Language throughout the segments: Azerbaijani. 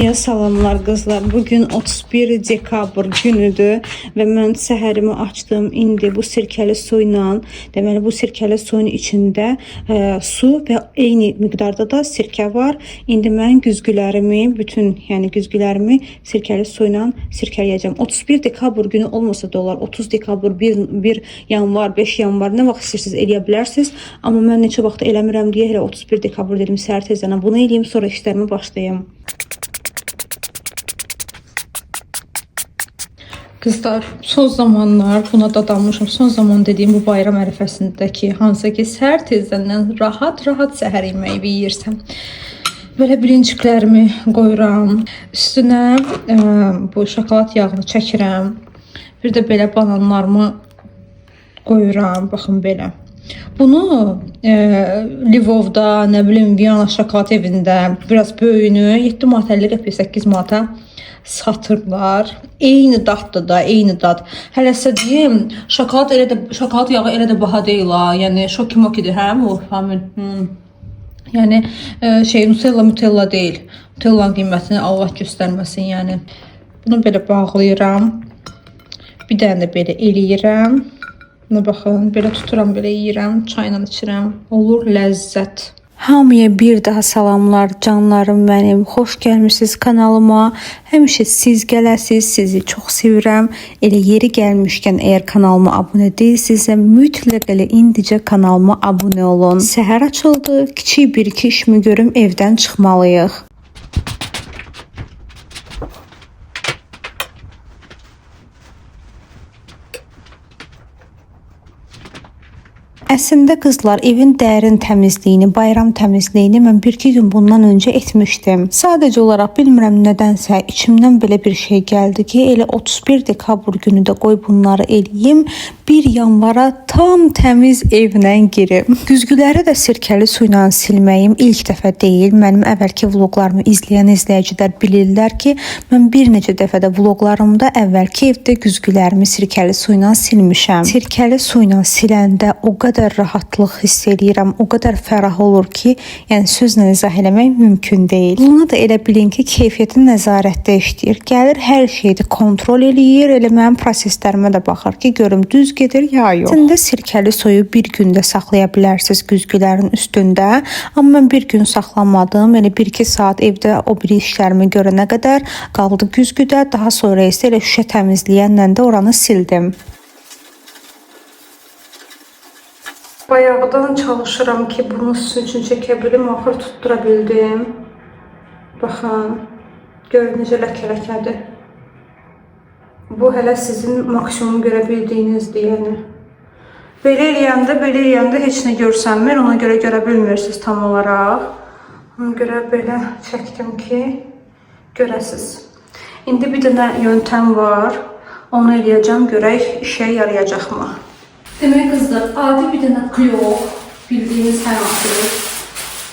Ya salamlar qızlar. Bugün 31 dekabr günüdür və mən səhərimi açdım. İndi bu sirkəli su ilə, deməli bu sirkəli suyun içində su və eyni miqdarda da sirkə var. İndi mən güzgülərimi, bütün, yəni güzgülərimi sirkəli su ilə sirkələyəcəm. 31 dekabr günü olmasa da olar. 30 dekabr, 1 yanvar, 5 yanvar nə vaxt istəyirsiniz eləyə bilərsiniz. Amma mən neçə vaxt eləmirəm deyə elə 31 dekabr dedim səhər tezdən bunu eləyim, sonra işlərimi başlayım. Qızlar, son zamanlar buna dadanmışam. Son zaman dediyim bu bayram ərəfəsindəki hansı ki səhər tezdəndən rahat-rahat səhər yeməyi yeyirsən. Belə bilinçiklərimi qoyuram. Üstünə bu şokolad yağını çəkirəm. Bir də belə bananlarımı qoyuram. Baxın belə. Bunu Lvovda, nə bilim, Viyana şokolad evində biraz böyüyünü 7 manat 50 qəpik, 8 manata satırlar. Eyni daddır da, eyni dad. Hələ sizə deyim, şokolad elə də şokolad yağı elə də baha deyil ha. Yəni şoki-mokidir, hə bu Famil? Yəni şey Nutella, Nutella deyil. Nutella'nın qiymətini Allah göstərməsin, yəni. Bunu belə bağlayıram. Bir dənə də belə eləyirəm. Buna baxın, belə tuturam, belə yeyirəm, çayla içirəm. Olur ləzzət. Hamıya bir daha salamlar, canlarım mənim. Xoş gəlmisiniz kanalıma. Həmişə siz gələsiz, sizi çox sevirəm. Elə yeri gəlmişkən əgər kanalıma abunə deyilsinizsə, mütləq elə indicə kanalıma abunə olun. Səhər açıldı, kiçik bir-iki işimi görüm, evdən çıxmalıyıq. Əslində qızlar, evin dərin təmizliyini, bayram təmizliyini mən bir-iki gün bundan öncə etmişdim. Sadəcə olaraq bilmirəm nədənsə içimdən belə bir şey gəldi ki, elə 31 dekabr günü də qoy bunları eləyim, 1 yanvara tam təmiz evlə girim. Güzgüləri də sirkəli su ilə silməyim ilk dəfə deyil. Mənim əvvəlki vloqlarımı izləyən izləyicilər bilirlər ki, mən bir neçə dəfə də vloqlarımda əvvəlki evdə güzgülərimi sirkəli su ilə silmişəm. Sirkəli su ilə siləndə o qədər rahatlıq hiss eləyirəm, o qədər fərah olur ki, yəni sözlə izah eləmək mümkün deyil. Buna da elə bilin ki, keyfiyyəti nəzarətdə işləyir. Gəlir hər şeyi kontrol eləyir, elə mənim proseslərimə də baxır ki, görüm düz gedir ya yox. Əslində sirkəli suyu bir gündə saxlaya bilərsiniz güzgülərin üstündə, amma mən bir gün saxlamadım. Elə 1-2 saat evdə o biri işlərimi görənə qədər qaldı güzgüdə. Daha sonra isə elə şüşə təmizləyənlə də oranı sildim. Bayaqdan çalışıram ki, bunu sizin üçün çəkə bilim, axır tutdura bildim. Baxın, görün necə ləkə-ləkədir. Bu hələ sizin maksimum görə bildiyinizdir, yəni. Belə eləyəndə heç nə görsənmir, ona görə görə bilmirsiniz tam olaraq. Ona görə belə çəkdim ki, görəsiz. İndi bir dənə yöntəm var, onu eləyəcəm, görək işə yarayacaqmı? Demək qızlar, adi bir dənə klor, bildiyiniz hər hansı bir.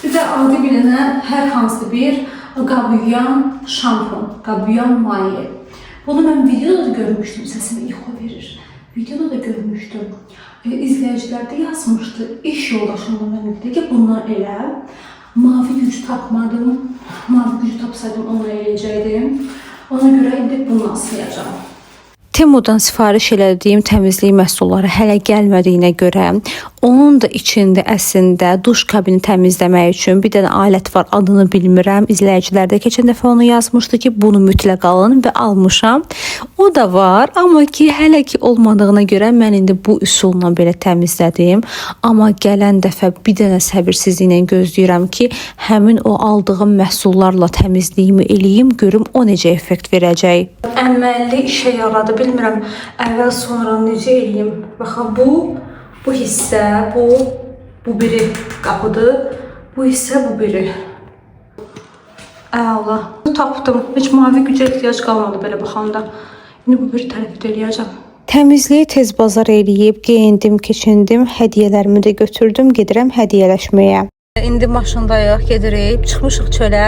Bir də adi bir dənə hər hansı bir qabıyan şampun, qabıyan maye. Bunu mən videoda da görmüşdüm, səsim ixo verir. Videoda da görmüşdüm. İzləyicilər də yazmışdı, iş yoldaşım da mənə dedi ki, bundan elə. Mavi güc tapmadım. Mavi gücü tapsaydım onunla eləyəcəkdim. Ona görə indi bununla aslayacağam. Temudan sifariş elədiyim təmizlik məhsulları hələ gəlmədiyinə görə onun da içində əslində duş kabini təmizləmək üçün bir dənə alət var, adını bilmirəm. İzləyicilər də keçən dəfə onu yazmışdı ki, bunu mütləq alın və almışam. O da var, amma ki hələ ki olmadığına görə mən indi bu üsulla belə təmizlədim. Amma gələn dəfə bir dənə səbirsizliklə gözləyirəm ki, həmin o aldığım məhsullarla təmizliyimi eləyim, görüm o necə effekt verəcək. Əməlli işə yaradı. Bilmirəm əvvəl sonra necə eləyim. Baxın bu hissə, bu biri qapıdır. Bu hissə bu biri. Əla. Tapdım. Heç mavi gücə ehtiyac qalmadı belə baxanda. İndi bu bir tərəfi də eləyəcəm. Təmizliyi tez bazar eləyib, geyindim, keçindim, hədiyyələrimi də götürdüm, gedirəm hədiyyələşməyə. İndi maşındayıq, gedirik, çıxmışıq çölə.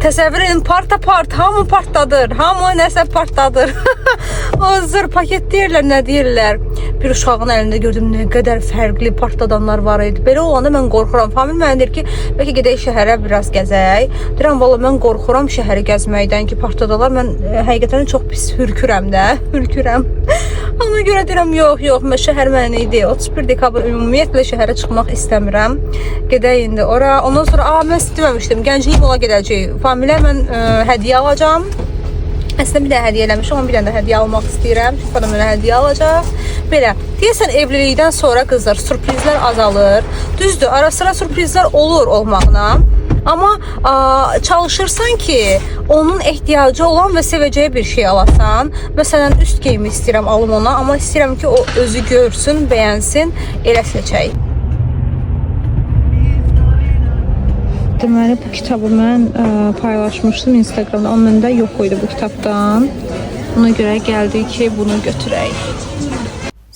Təsəvvür edin, parta part, hamı partladır, hamı nəsə partladır. O zır paket deyirlər, nə deyirlər. Bir uşağın əlində gördüm nə qədər fərqli partladanlar var idi. Belə olanda mən qorxuram. Famil mənə deyir ki, bəlkə gedək şəhərə biraz gəzək. Deyirəm, valla mən qorxuram şəhəri gəzməkdən ki, partladalar. Mən həqiqətən çox pis hürkürəm də, hürkürəm. Ona görə deyirəm, yox, yox, mən şəhər mənə idi. 31 dekabr ümumiyyətlə şəhərə çıxmaq istəmirəm. Gedək indi ora. Ondan sonra, mən sizə deməmişdim, Gənclik mola gedəcəyik. Familə mən hədiyyə alacağam. Əslində bir dənə hədiyyə eləmişəm, amma bir dənə də hədiyyə almaq istəyirəm. Çünki bana mənə hədiyyə alacaq. Belə, deyəsən evlilikdən sonra qızlar sürprizlər azalır. Düzdür, ara-sıra sürprizlər olur olmağına. Amma çalışırsan ki, onun ehtiyacı olan və sevəcəyi bir şey alasan. Məsələn, üst geyimi istəyirəm alım ona, amma istəyirəm ki, o özü görsün, bəyənsin, elə seçək. Deməli, bu kitabı mən paylaşmışdım Instagramda, amma məndə yox idi bu kitabdan. Ona görə gəldik ki, bunu götürək.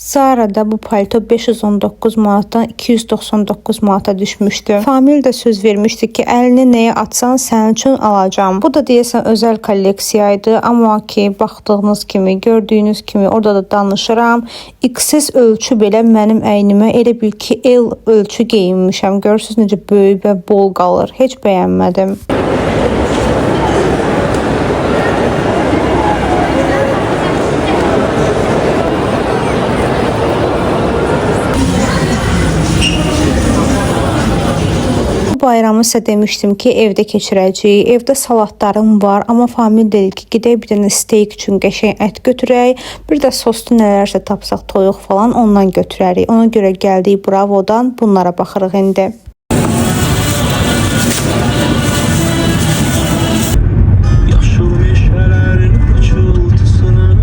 Zara'da bu palto 519 manatdan 299 manata düşmüşdü. Famil də söz vermişdi ki, əlini nəyə atsan sənin üçün alacağam. Bu da deyəsən özəl kolleksiya idi, amma ki, baxdığınız kimi, gördüyünüz kimi orada da danışıram. XS ölçü belə mənim əynimə elə bil ki, L ölçü geyinmişəm. Görürsüz necə böyük və bol qalır. Heç bəyənmədim. Bu bayramı isə demişdim ki, evdə keçirəcəyik. Evdə salatlarım var, amma Famil dedi ki, gedək bir dənə steak üçün qəşəng ət götürək. Bir də soslu nələrsə tapsaq, toyuq falan ondan götürərik. Ona görə gəldik Bravo'dan, bunlara baxırıq indi. Yaşıl meşələrin pıçıltısını.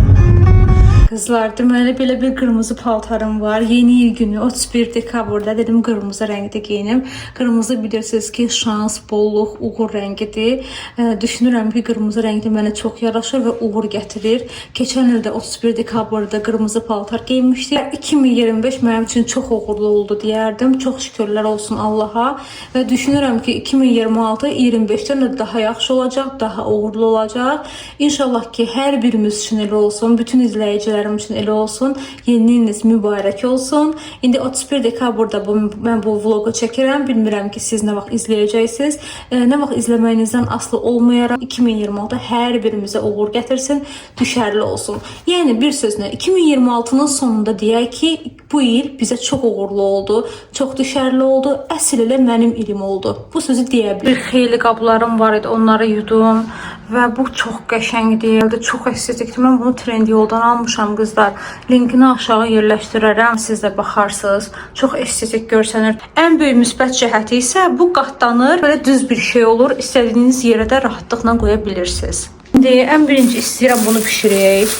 Qızlar, deməli belə bir qırmızı paltarım var. Yeni il günü 31 dekabrda dedim qırmızı rəngdə geyinim. Qırmızı bilirsiniz ki, şans, bolluq, uğur rəngidir. Düşünürəm ki, qırmızı rəngdə mənə çox yaraşır və uğur gətirir. Keçən il də 31 dekabrda qırmızı paltar geyinmişdim. 2025 mənim üçün çox uğurlu oldu deyərdim. Çox şükürlər olsun Allaha və düşünürəm ki, 2026 25-dən də daha yaxşı olacaq, daha uğurlu olacaq. İnşallah ki, hər birimiz üçün elə olsun, bütün izləyicilərim üçün elə olsun. Yeni iliniz mübarək olsun. İndi 31 dekabrda mən bu vloqu çəkirəm. Bilmirəm ki, siz nə vaxt izləyəcəksiniz. Nə vaxt izləməyinizdən asılı olmayaraq 2026 hər birimizə uğur gətirsin, düşərli olsun. Yəni bir sözlə 2026-nın sonunda deyək ki, bu il bizə çox uğurlu oldu, çox düşərli oldu. Əsl elə mənim ilim oldu. Bu sözü deyə bilərəm. Bir xeyli qablarım var idi, onları yudum və bu çox qəşəngdir. Çox estetikdir. Mən bunu Trendyoldan almışam qızlar. Linkini aşağı yerləşdirərəm, siz də baxarsınız. Çox estetik görsənir. Ən böyük müsbət cəhəti isə bu qatlanır, belə düz bir şey olur. İstədiyiniz yerə də rahatlıqla qoya bilirsiniz. İndi ən birinci istəyirəm bunu bişirək.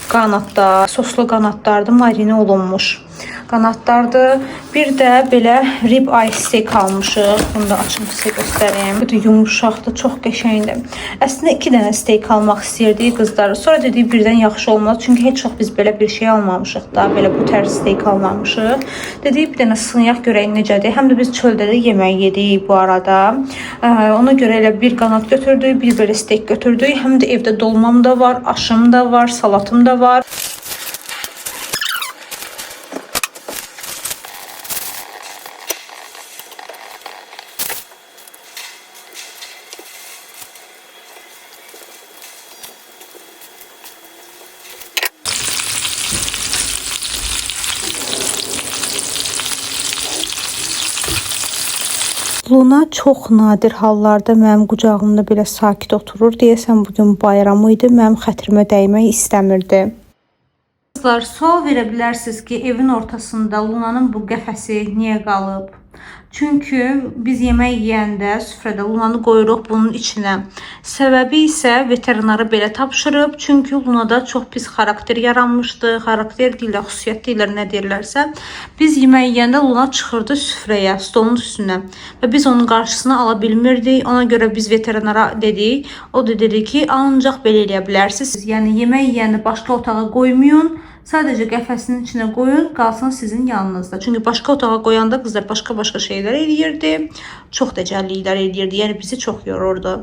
Qanadlar, soslu qanadlardır, marinə olunmuş qanadlardır. Bir də belə rib eye steak almışıq. Bunu da açım sizə göstərim. Bu da yumuşaqdır, çox qəşəngdir. Əslində 2 dənə steak almaq istəyirdik qızlar. Sonra dedik birdən yaxşı olmaz. Çünki heç çox biz belə bir şey almamışıq da, belə bu tərz steak almamışıq. Dedik bir dənə sınayaq görək necədir. Həm də biz çöldə də yemək yedik bu arada. Ona görə elə bir qanad götürdük, bir belə steak götürdük. Həm də evdə dolmam da var, aşım da var, salatım da var. Luna çox nadir hallarda mənim qucağımda belə sakit oturur. Deyəsən bu gün bayramı idi, mənim xətrimə dəymək istəmirdi. Qızlar, sual verə bilərsiniz ki, evin ortasında Lunanın bu qəfəsi niyə qalıb? Çünki biz yemək yeyəndə süfrədə Lunanı qoyuruq bunun içinə. Səbəbi isə veterinara belə tapşırıb. Çünki Lunada çox pis xarakter yaranmışdı. Xarakter deyirlər, xüsusiyyət deyirlər, nə deyirlərsə. Biz yemək yeyəndə Luna çıxırdı süfrəyə, stolun üstünə və biz onun qarşısını ala bilmirdik. Ona görə biz veterinara dedik. O da dedi ki, ancaq belə eləyə bilərsiniz. Yəni yemək yeyəndə başqa otağa qoymayın. Sadəcə qəfəsinin içinə qoyun, qalsın sizin yanınızda. Çünki başqa otağa qoyanda qızlar başqa-başqa şeylər eləyirdi. Çox dəcəlliklər eləyirdi. Yəni bizi çox yorurdu.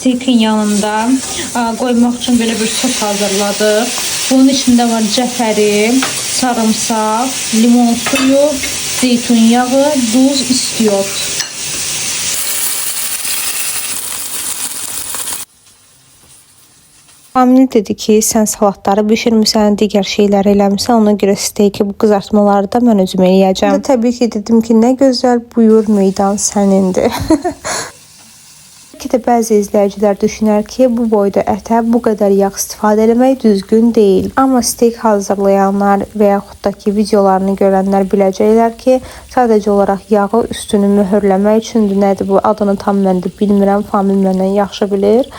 Steykin yanında qoymaq üçün belə bir sos hazırladıq. Bunun içində var cəfəri, sarımsaq, limon suyu, zeytun yağı, duz, istiot. Famil dedi ki, sən salatları bişirmisən, digər şeyləri eləmisən, ona görə steyki bu qızartmaları da mən özüm eləyəcəm. Mən də təbii ki, dedim ki, nə gözəl, buyur, meydan sənindir. Bəlkə də bəzi izləyicilər düşünər ki, bu boyda ətə bu qədər yağ istifadə eləmək düzgün deyil. Amma steyk hazırlayanlar və yaxud da ki, videolarını görənlər biləcəklər ki, sadəcə olaraq yağı üstünü möhürləmək üçündür. Nədir bu? Adını tam mən də bilmirəm. Famil məndən yaxşı bilir.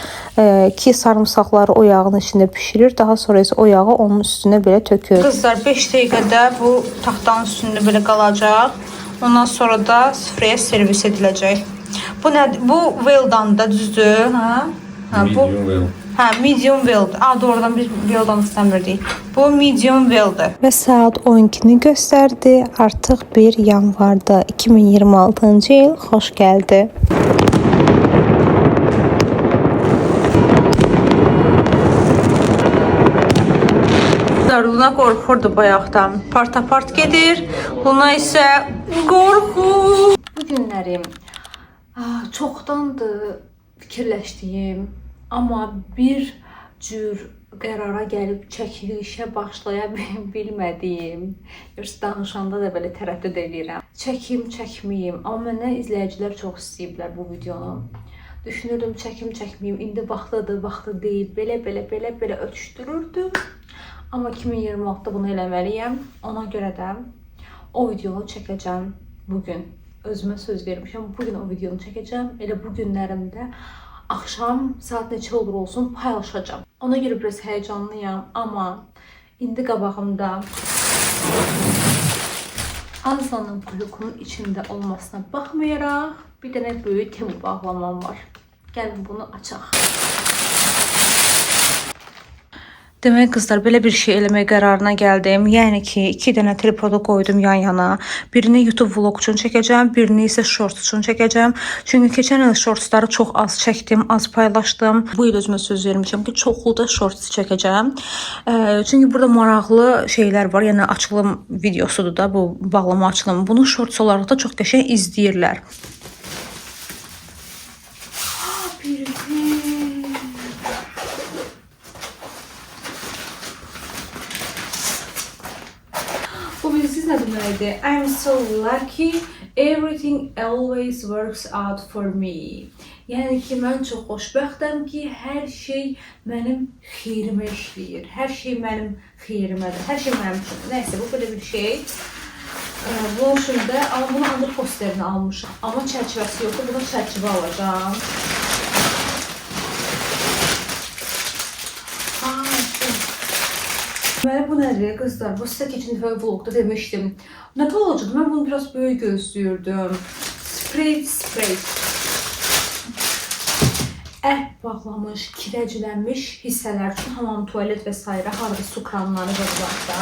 Ki sarımsaqları o yağın içində bişirir, daha sonra isə o yağı onun üstünə belə tökür. Qızlar 5 dəqiqədə bu taxtanın üstündə belə qalacaq. Ondan sonra da süfrəyə servis ediləcək. Bu nədir? Bu well done da düzdür, hə? Hə, bu Medium well. Hə, medium well. A, doğrudan biz well done istəmirdik. Bu medium well-dir. Və saat 12-ni göstərdi. Artıq 1 yanvarda 2026-cı il xoş gəldi. Qızlar, Luna qorxurdu bayaqdan. Part-apart gedir. Luna isə qorxur. Bu günlərim çoxdandır fikirləşdiyim, amma bir cür qərara gəlib çəkilişə başlaya bilmədiyim, görürsüz danışanda da belə tərəddüd eləyirəm. Çəkim, çəkməyim, amma məndən izləyicilər çox istəyiblər bu videonu. Düşünürdüm çəkim, çəkməyim, indi vaxtıdır, vaxtı deyil, belə ötüşdürürdüm. Amma 2026-da bunu eləməliyəm. Ona görə də o videonu çəkəcəm bu gün. Özümə söz vermişəm. Bu gün o videonu çəkəcəm. Elə bu günlərimdə axşam saat neçə olur olsun paylaşacağam. Ona görə biraz həyəcanlıyam, amma indi qabağımda Azlanın quyruğunun içində olmasına baxmayaraq bir dənə böyük Temu bağlamam var. Gəlin bunu açaq. Demək qızlar, belə bir şey eləmək qərarına gəldim. Yəni ki, 2 dənə tripodu qoydum yan yana. Birini YouTube vlog üçün çəkəcəm, birini isə shorts üçün çəkəcəm. Çünki keçən il shortsları çox az çəkdim, az paylaşdım. Bu il özümə söz vermişəm ki, çoxlu da shorts çəkəcəm. Çünki burada maraqlı şeylər var. Yəni açılım videosudur da bu bağlama açılımı. Bunu shorts olaraq da çox qəşəng izləyirlər. Bu bilirsiniz nə deməkdir? I'm so lucky. Everything always works out for me. Yəni ki, mən çox xoşbəxtəm ki, hər şey mənim xeyrimə işləyir. Hər şey mənim xeyrimədir. Hər şey mənim üçün. Nəysə, bu belə bir şey. Bunun üçün də, amma bunu ancaq posterini almışam. Amma çərçivəsi yoxdur. Buna çərçivə alacağam. Deməli, bu nədir qızlar? Bu sizə keçən dəfə vlogda demişdim. Nə olacaq? Mən bunu biraz böyük gözləyirdim. Sprey. Ət bağlamış, kirəclənmiş hissələr üçün hamam, tualet və s. Harada su kranları var da.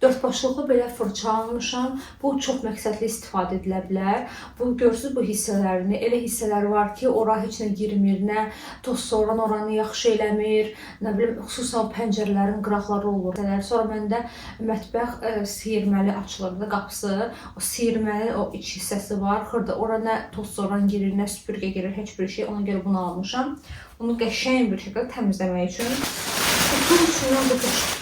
4 başlıqlı belə fırça almışam. Bu çox məqsədli istifadə edilə bilər. Bu görürsüz bu hissələrini. Elə hissələr var ki, ora heç nə girmir, nə toz soran oranı yaxşı eləmir, nə bilim, xüsusən pəncərələrin qıraqları olur. Sonra məndə mətbəx siyirməli açılırdı qapısı. O siyirmənin o iç hissəsi var. Xırda ora nə toz soran girir, nə süpürgə girir, heç bir şey. Ona görə bunu almışam. Bunu qəşəng bir şəkildə təmizləmək üçün. Qutunun içindən qutu çıxdı.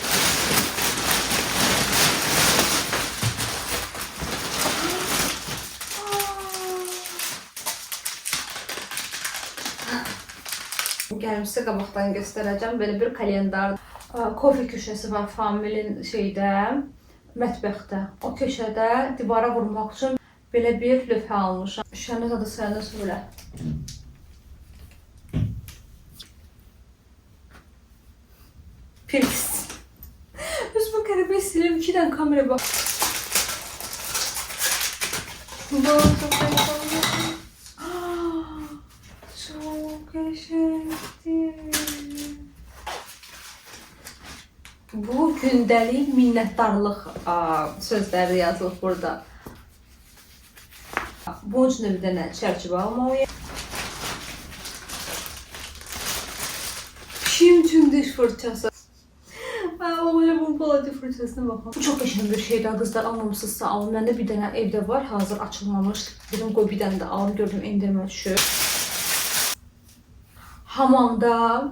Gəlin sizə qabaqdan göstərəcəm. Belə bir kalendar. Kofe köşəsi var Familin şeydə, mətbəxdə. O köşədə divara vurmaq üçün belə bir lövhə almışam. Şəhərin adı sayını söylə. Pis. Biz bu qəribə istəyirəm. 2 dənə kamera bax. Çok qəşəngdir. Bu gündəlik minnətdarlıq sözləri yazılıb burada. Bunun üçün də bir dənə çərçivə almalıyam. Dişim üçün diş fırçası. Mən bunun balaca fırçasına baxın. Bu çox qəşəng bir şeydir qızlar, almamışsınızsa alın. Məndə bir dənə evdə var, hazır açılmamış. Dedim qoy bir dənə də alım, gördüm endirimə düşür. Hamamda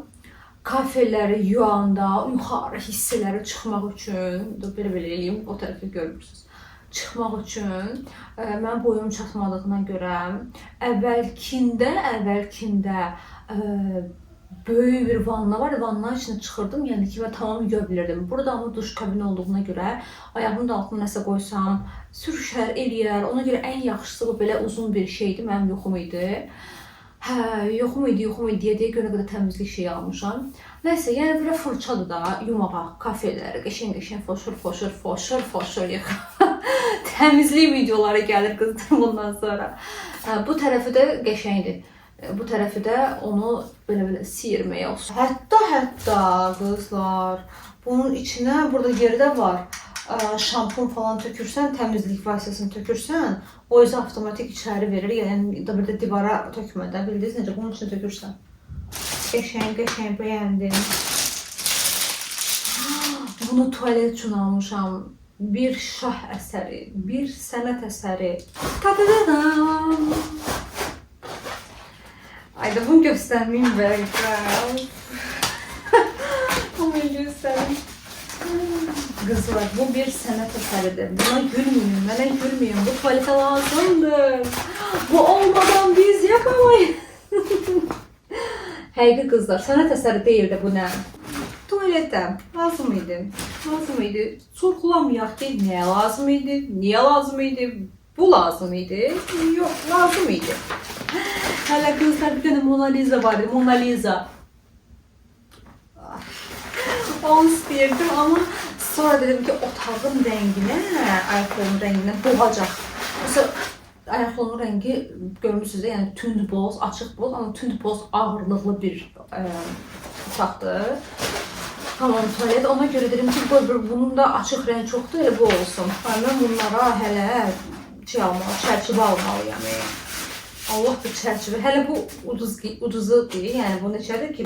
kafeleri yuanda, yuxarı hissələri çıxmaq üçün, belə-belə eləyim, o tərəfi görmürsünüz. Çıxmaq üçün mən boyum çatmadığına görə əvvəlkində böyük bir vanna var. Vannanın içinə çıxırdım, yəni ki, mən tamam yuya bilirdim. Burada amma duş kabini olduğuna görə ayağımın da altına nəsə qoysam, sürüşər, eləyər. Ona görə ən yaxşısı bu belə uzun bir şeydi, mənim yoxum idi. Hə, yoxum idi deyə görə qədər təmizlik şeyi almışam. Nəysə, yəni belə fırçadır da yumağa, kafelləri qəşəng-qəşəng foşur yıx. Təmizlik videoları gəlir qızlar bundan sonra. Hə, bu tərəfi də qəşəngdir. Bu tərəfi də onu belə-belə siyirməyə olsun. Hətta qızlar, bunun içinə burada yeri də var. Şampun falan tökürsən, təmizlik vasitəsini tökürsən, o özü avtomatik içəri verir. Yəni da bir də divara tökmədə, bildiniz necə, bunun içinə tökürsən. Qəşəng bəyəndim. Bunu tualet üçün almışam. Bir şah əsəri, bir sənət əsəri. Ta-da-da-dam! Ay da bunu göstərməyim bəlkə. Bunu göstərim. Qızlar, bu bir sənət əsəridir. Buna gülməyin, mənə gülməyin. Bu tualetə lazımdır. Bu olmadan biz yapamayız. Həqiqi qızlar, sənət əsəri deyil də bu nə? Tualetə lazım idi. Lazım idi. Sorğulamayaq ki, nəyə lazım idi? Niyə lazım idi? Bu lazım idi. Yox, lazım idi. Hələ qızlar, bir dənə Mona Lisa var idi. Mona Lisa. Onu istəyirdim amma sonra dedim ki, otağın rənginə, ayaqlarının rənginə boğacaq. Məsələn, ayaqlarının rəngi görmüsünüz də, yəni tünd boz, açıq boz, amma tünd boz ağırlıqlı bir otaqdır. Hamam tualet. Ona görə dedim ki, qoy bunun da açıq rəng çoxdur, elə bu olsun. Mən bunlara hələ şey almalı, çərçivə almalıyam. Allah bir çərçivə. Hələ bu ucuzu deyil, yəni bu neçədir ki,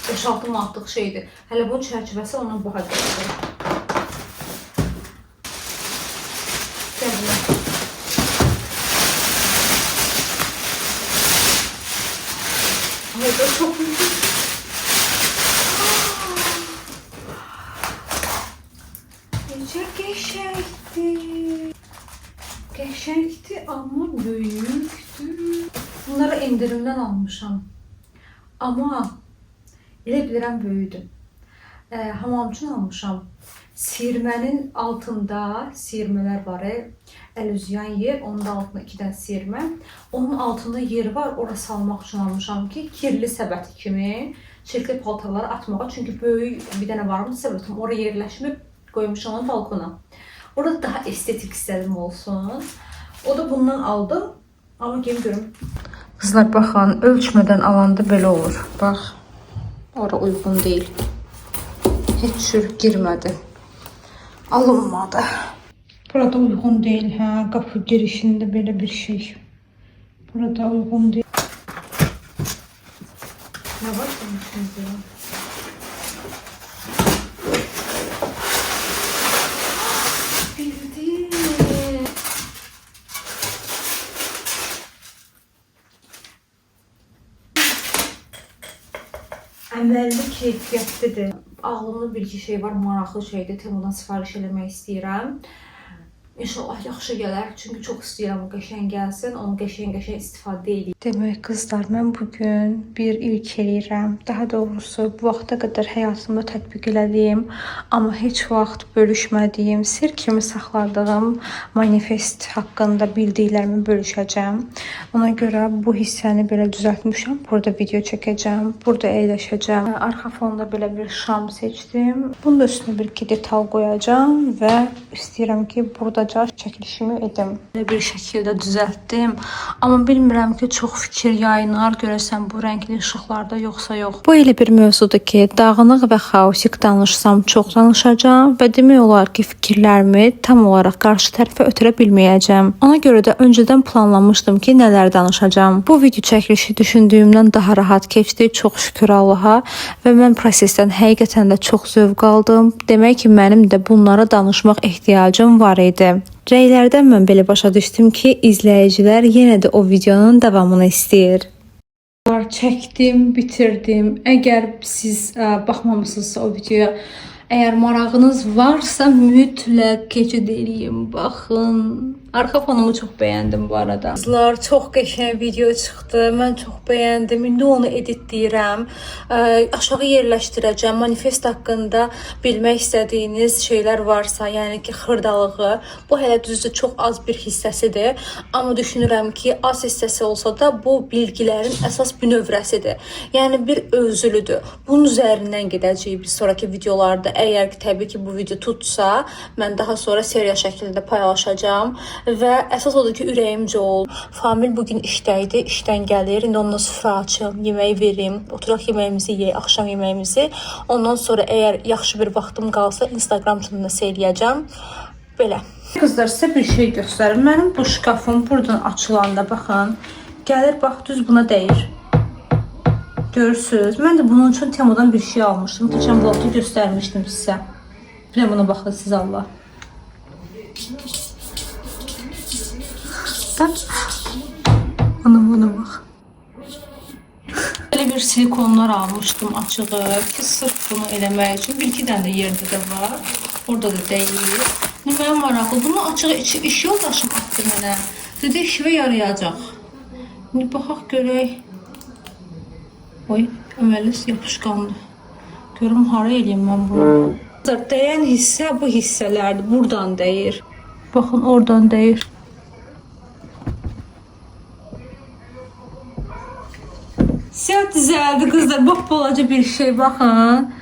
5-6 manatlıq şeydir. Hələ bunun çərçivəsi ondan baha gələcək. Gəlin. Ay, da çox ucuz. Necə qəşəngdir. Qəşəngdir, amma böyükdür. Bunları endirimdən almışam. Amma elə bilirəm böyükdür. Hamam üçün almışam. Siyirmənin altında siyirmələr var. Əl üzüyən yer, onun da altında 2 dənə siyirmə. Onun altında yer var, ora salmaq üçün almışam ki, kirli səbəti kimi çirkli paltarları atmağa. Çünki böyük bir dənə varmış səbətim, ora yerləşmir, qoymuşam onu balkona. Orada daha estetik istədim olsun. O da bundan aldım. Amma gelin görüm. Qızlar baxın, ölçmədən alanda belə olur. Bax, ora uyğun deyil. Heç cür girmədi. Alınmadı. Burada uyğun deyil, hə, qapı girişində belə bir şey. Burada uyğun deyil. Nə var bunun içində? Bildim. Əməlli keyfiyyətlidir. Ağlımda bir iki şey var, maraqlı şeydir. Temudan sifariş eləmək istəyirəm. İnşallah yaxşı gələr. Çünki çox istəyirəm o qəşəng gəlsin. Onu qəşəng-qəşəng istifadə edeyim. Demək qızlar, mən bugün bir ilk eləyirəm. Daha doğrusu bu vaxta qədər həyatımda tətbiq elədiyim, amma heç vaxt bölüşmədiyim, sir kimi saxladığım manifest haqqında bildiklərimi bölüşəcəm. Ona görə bu hissəni belə düzəltmişəm. Burada video çəkəcəm, burada əyləşəcəm. Arxa fonda belə bir şam seçdim. Bunun da üstünə bir iki detal qoyacağam və istəyirəm ki, burada Xırdaca çəkilişimi edim. Belə bir şəkildə düzəltdim. Amma bilmirəm ki, çox fikir yayınar görəsən bu rəngli işıqlarda yoxsa yox. Bu elə bir mövzudur ki, dağınıq və xaotik danışsam çox danışacağam və demək olar ki, fikirlərimi tam olaraq qarşı tərəfə ötürə bilməyəcəm. Ona görə də öncədən planlamışdım ki, nələr danışacağam. Bu video çəkilişi düşündüyümdən daha rahat keçdi, çox şükür Allaha və mən prosesdən həqiqətən də çox zövq aldım. Demək ki, mənim də bunlara danışmaq ehtiyacım var idi. Rəylərdən mən belə başa düşdüm ki, izləyicilər yenə də o videonun davamını istəyir. Çəkdim, bitirdim. Əgər siz baxmamısınızsa o videoya, əgər marağınız varsa mütləq keçid eləyin, baxın. Arxa fonumu çox bəyəndim bu arada. Qızlar, çox qəşəng video çıxdı. Mən çox bəyəndim. İndi onu editləyirəm. Aşağı yerləşdirəcəm. Manifest haqqında bilmək istədiyiniz şeylər varsa, yəni ki, xırdalığı, bu hələ düzdür çox az bir hissəsidir. Amma düşünürəm ki, az hissəsi olsa da bu bilgilərin əsas bünövrəsidir. Yəni bir özülüdür. Bunun üzərindən gedəcəyik biz sonrakı videolarda. Əgər ki, təbii ki, bu video tutsa, mən daha sonra seriya şəklində paylaşacağam və əsas odur ki, ürəyimcə ol. Famil bu gün işdə idi, işdən gəlir. İndi onunla süfrə açım, yemək verim, oturaq yeməyimizi yeyək, axşam yeməyimizi. Ondan sonra əgər yaxşı bir vaxtım qalsa Instagram üçün nəsə eləyəcəm. Belə. Qızlar, sizə bir şey göstərim. Mənim bu şkafım buradan açılanda baxın, gəlir bax düz buna dəyir. Görürsüz. Mən də bunun üçün Temudan bir şey almışdım. Keçən vlogda göstərmişdim sizə. Bir də buna baxın siz Allah. Bak. Ana buna bax. Belə bir silikonlar almışdım açığı ki, sırf bunu eləmək üçün. Bir-iki dənə də yerdə də var. Orada da dəyir. İndi mənə maraqlı. Bunu açığı iş yoldaşım atdı mənə. Dedi, işivə yarayacaq. İndi baxaq görək. Oy, əməli yapışqandır. Görüm hara eləyim mən bunu. Dəyən hissə bu hissələrdir. Buradan dəyir. Baxın, oradan dəyir. Siyah düzəldi qızlar. Bax balaca bir şey baxın.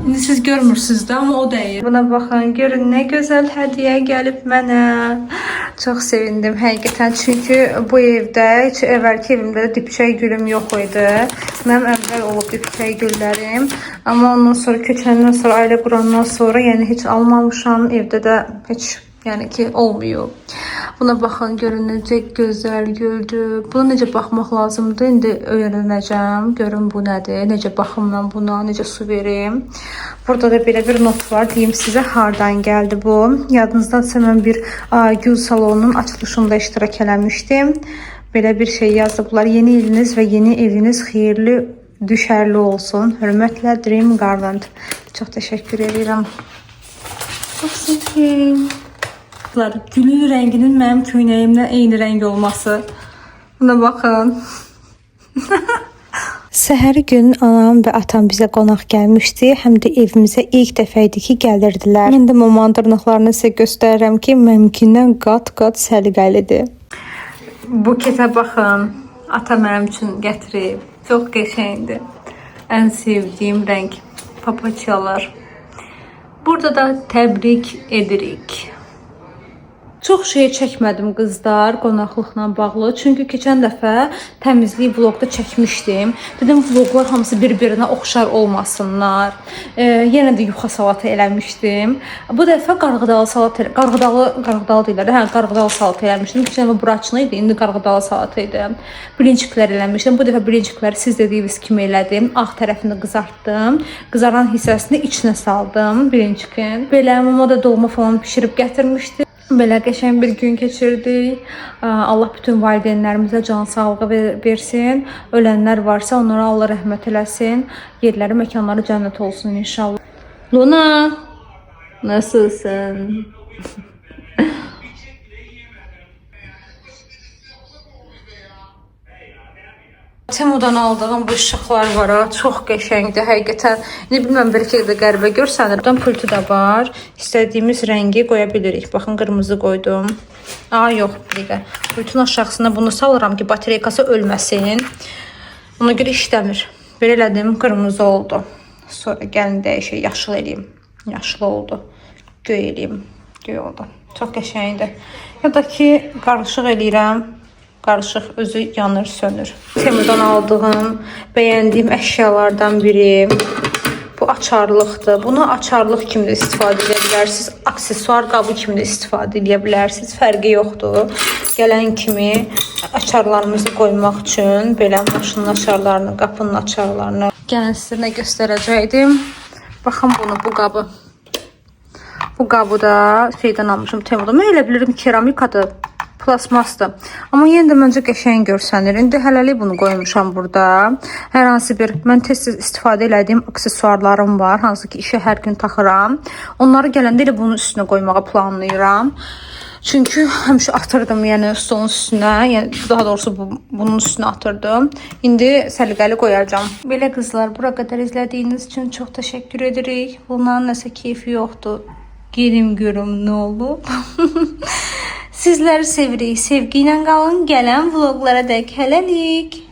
İndi siz görmürsünüz də, amma o dəyir. Buna baxın, görün nə gözəl hədiyyə gəlib mənə. Çox sevindim həqiqətən, çünki bu evdə, heç əvvəlki evimdə də dipçək gülüm yox idi. Mənim əvvəl olub dipçək güllərim, amma ondan sonra köçəndən sonra, ailə qurandan sonra, yəni heç almamışam, evdə də heç, yəni ki, olmayıb. Buna baxın, görün necə gözəl güldür. Buna necə baxmaq lazımdır, indi öyrənəcəm. Görün bu nədir, necə baxım mən buna, necə su verim. Burada da belə bir not var. Deyim sizə hardan gəldi bu. Yadınızdadsa mən bir gül salonunun açılışında iştirak eləmişdim. Belə bir şey yazıblar. Yeni iliniz və yeni eviniz xeyirli, düşərli olsun. Hörmətlə Dream Garland. Çox təşəkkür edirəm. Çox sevindim. Gülün rənginin mənim köynəyimlə eyni rəng olması. Buna baxın. Səhəri gün anam və atam bizə qonaq gəlmişdi. Həm də evimizə ilk dəfə idi ki, gəlirdilər. Mən də mamanın dırnaqlarını sizə göstərirəm ki, mənimkindən qat-qat səliqəlidir. Buketə baxın. Ata mənim üçün gətirib. Çox qəşəngdir. Ən sevdiyim rəng papatyalar. Burada da təbrik edirik. Çox şey çəkmədim qızlar qonaqlıqla bağlı. Çünki keçən dəfə təmizlik vloqda çəkmişdim. Dedim vloqlar hamısı bir-birinə oxşar olmasınlar. Yenə də yuxa salatı eləmişdim. Bu dəfə qarğıdalı salat, qarğıdalı deyirlər də, hə, qarğıdalı salatı eləmişdim. Keçən dəfə buraçını idi, indi qarğıdalı salatı idi. Blinçiklər eləmişdim. Bu dəfə blinçikləri siz dediyiniz kimi elədim. Ağ tərəfini qızartdım. Qızaran hissəsini içinə saldım blinçikin. Belə mama da dolma falan bişirib gətirmişdi. Belə qəşəng bir gün keçirdik. Allah bütün valideynlərimizə can sağlığı versin. Ölənlər varsa onlara Allah rəhmət eləsin. Yerləri, məkanları cənnət olsun inşallah. Luna, nasılsın? Temudan aldığım bu işıqlar var ha, çox qəşəngdir həqiqətən. İndi bilmirəm bəlkə də qəribə görsənir. Buradan pultu da var. İstədiyimiz rəngi qoya bilirik. Baxın, qırmızı qoydum. Aa, yox, bir dəqiqə. Pultun aşağısına bunu salıram ki, batareykası ölməsin. Ona görə işləmir. Belə elədim, qırmızı oldu. Sonra gəlin dəyişək, yaşıl eləyim. Yaşıl oldu. Göy eləyim. Göy oldu. Çox qəşəngdir. Ya da ki, qarışıq eləyirəm. Qarışıq özü yanır, sönür. Temudan aldığım, bəyəndiyim əşyalardan biri. Bu açarlıqdır. Bunu açarlıq kimi də istifadə edə bilərsiniz. Aksesuar qabı kimi də istifadə edə bilərsiniz. Fərqi yoxdur. Gələn kimi açarlarımızı qoymaq üçün belə maşının açarlarını, qapının açarlarını. Gəlin sizə nə göstərəcəkdim. Baxın bunu, bu qabı. Bu qabı da şeydən almışım, Temudan. Mən elə bilirdim keramikadır, plasmasdır. Amma yenə də məncə qəşəng görsənir. İndi hələlik bunu qoymuşam burada. Hər hansı bir mən tez-tez istifadə elədiyim aksesuarlarım var, hansı ki işə hər gün taxıram. Onları gələndə elə bunun üstünə qoymağı planlayıram. Çünki həmişə atırdım, yəni stolun üstünə, yəni daha doğrusu bunun üstünə atırdım. İndi səliqəli qoyacağam. Belə qızlar, bura qədər izlədiyiniz üçün çox təşəkkür edirik. Bunların nəsə keyfi yoxdur. Gerim görüm nə olub. Sizləri sevirik. Sevgi ilə qalın. Gələn vloqlara dək hələlik.